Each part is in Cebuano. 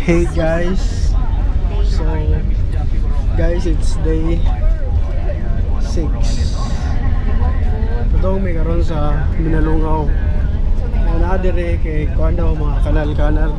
Hey guys. So guys, it's day 6. Padong mi karon sa Minalungaw. Na naa dire kay kuan daw, mga kanal-kanal.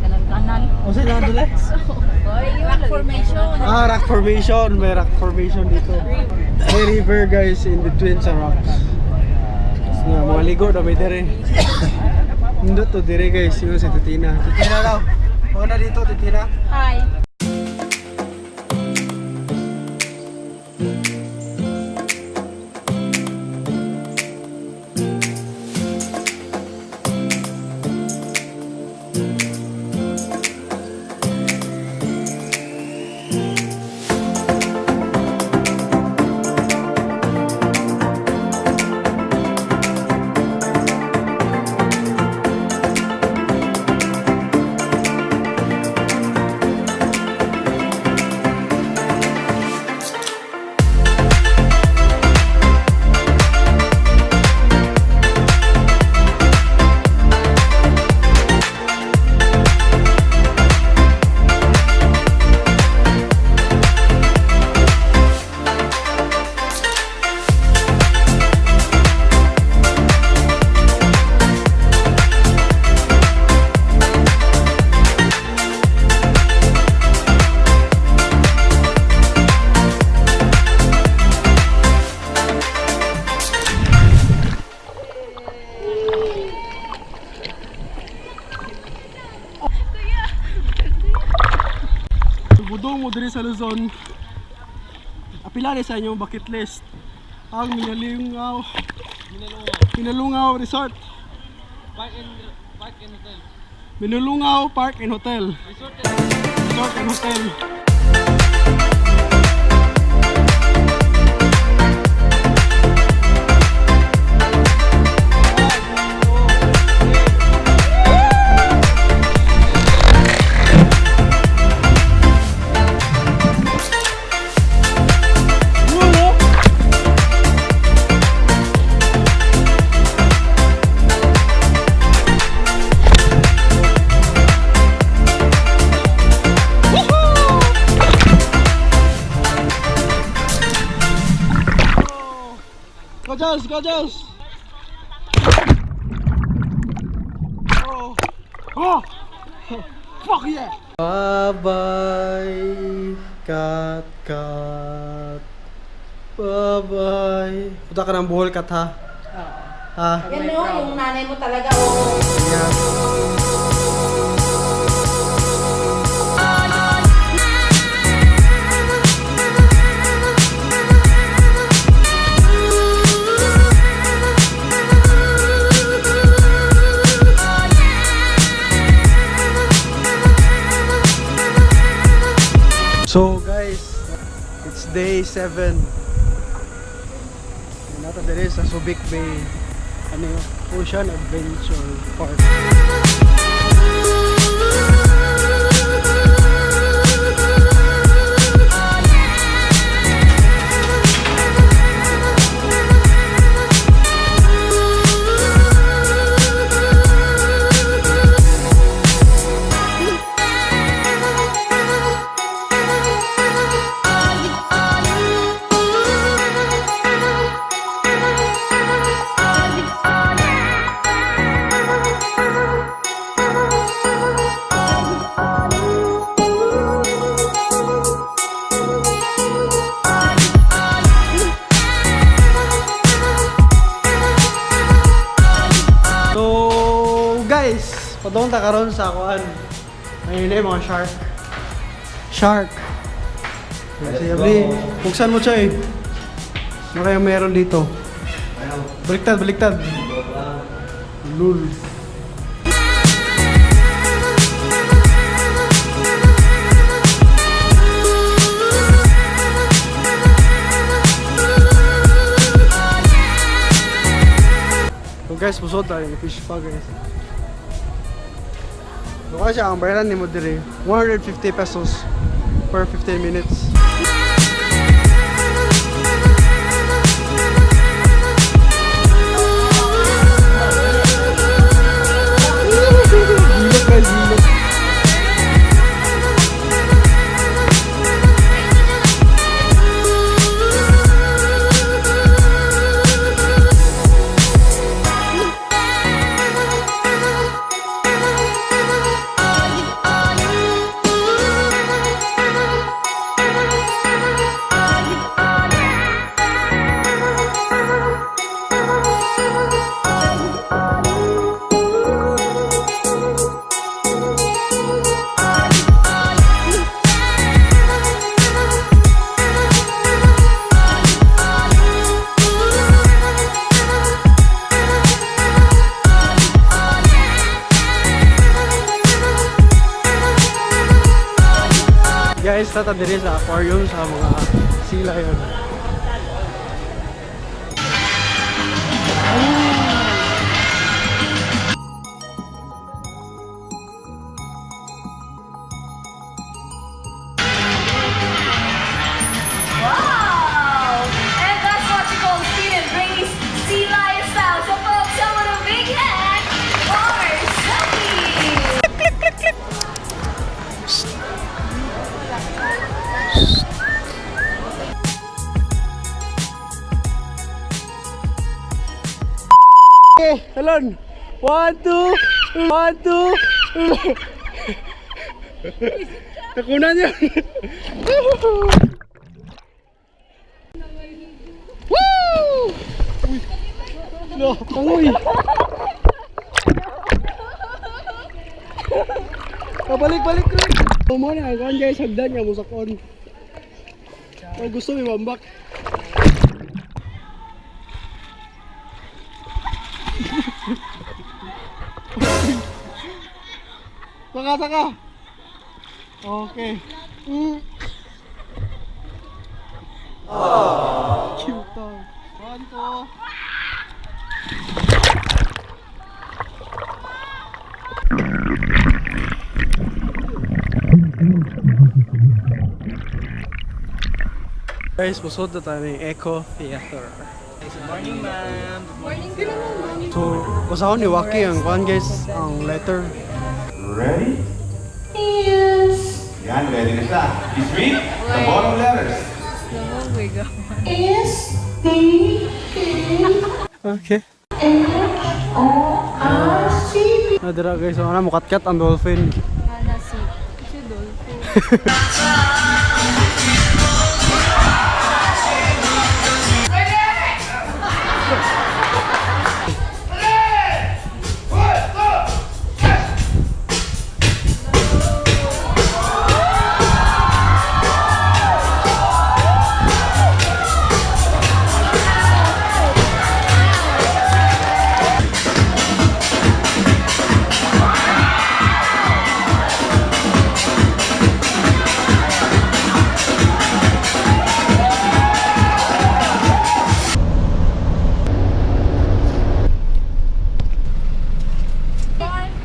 Kanal-kanal. O sa na dole? Rock formation. Ah, rock formation. May rock formation dito. May river, guys, in between sa rocks. Nga, mga ligo na may dire. Hindi to dire, guys, yung si Titina. Titina daw. Mga na dito, Titina. Hi. Budong mo diri sa Luzon. Apila ni sa inyong bucket list ang Minalungaw. Minalungaw Resort. Park and Hotel. Minalungaw Park and Hotel. Resort and Hotel. Wala. Go Jones, go Jones! Oh. Oh! Fuck yeah! Bye-bye, Kat Kat. Bye-bye. Punta ka ng Bohol, Kat, ha? Ha? Yan no, yung nanay mo talaga. Oh. Yeah. So guys, it's day 7. Nata diri sa Subic Bay. Ano yun? Ocean Adventure Park. So guys, padung ta karon sa kuan. Ayun na yung mga shark. Shark. Let's Sige, Abli, go. buksan mo siya eh. Ano kayang meron dito? Baliktad, baliktad. Lul. So guys, busod tayo. Fish pa, guys. So kasi ang bayaran ni mo dire, 150 pesos per 15 minutes. Hilok guys, hilok. Guys, tata diri sa aquarium sa mga sea lion. Wow! And that's what you call speed and grace, sea lion style. So folks, someone a big hand for Sophie! Okay, talon. One, two, one, two. Nakunan yun. Woo! Uy. No, pangoy. Pabalik, balik, balik. Mo na, kuan guys, hagdan nga musakon. Ay, gusto may wambak. Saka, saka. Okay. Cute dog. One, two. Guys, musod na tayo ng Echo Theater. Morning, ma'am. So, basahon ni Waki ang kuan guys, ang letter. Ready? Yes. Yan, ready na siya. Please read the bottom letters. Okay. Nadira guys, so, ano, mukatkat ang dolphin. Ana si Dolphin.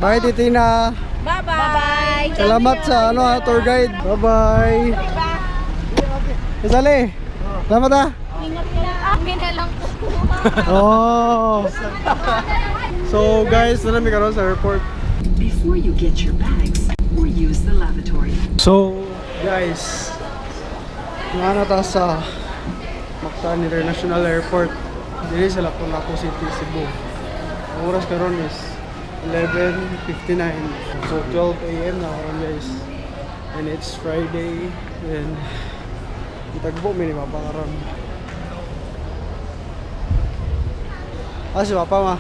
Bye, Titina. Bye-bye! Salamat sa ano, ha, tour guide. Bye-bye. Isali. Salamat ah. Ingat ka lang. Amin na lang po. Oh. So guys, na kami karon sa airport. Before you get your bags or use the lavatory. So guys, naa na ta sa Mactan International Airport. Diri sa Lapu-Lapu City, Cebu. Ang oras karon is 11:59. So 12 a.m. na karon guys. And it's Friday and itagbo mi ni Papa karon. Ah, si Papa ma.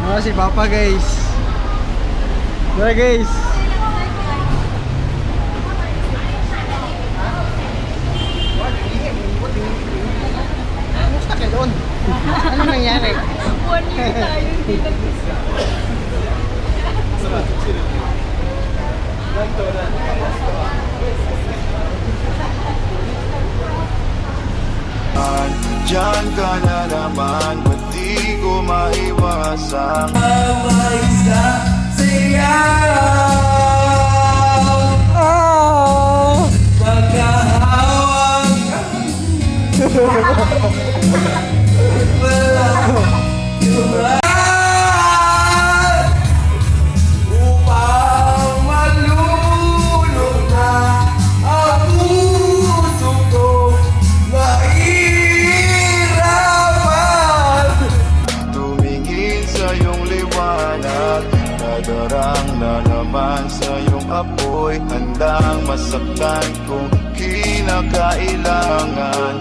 Ah, si Papa guys. Tara guys. Kumusta ka doon? Ano nangyari? One year tayo hindi nag-usap. Diyan ka na naman, ba't di ko maiwasan? Ah! Upang malulog na ang puso ko nahihirapan. Tumingin sa iyong liwanag, nadarang na naman sa iyong apoy. Handang masaktan kung kinakailangan.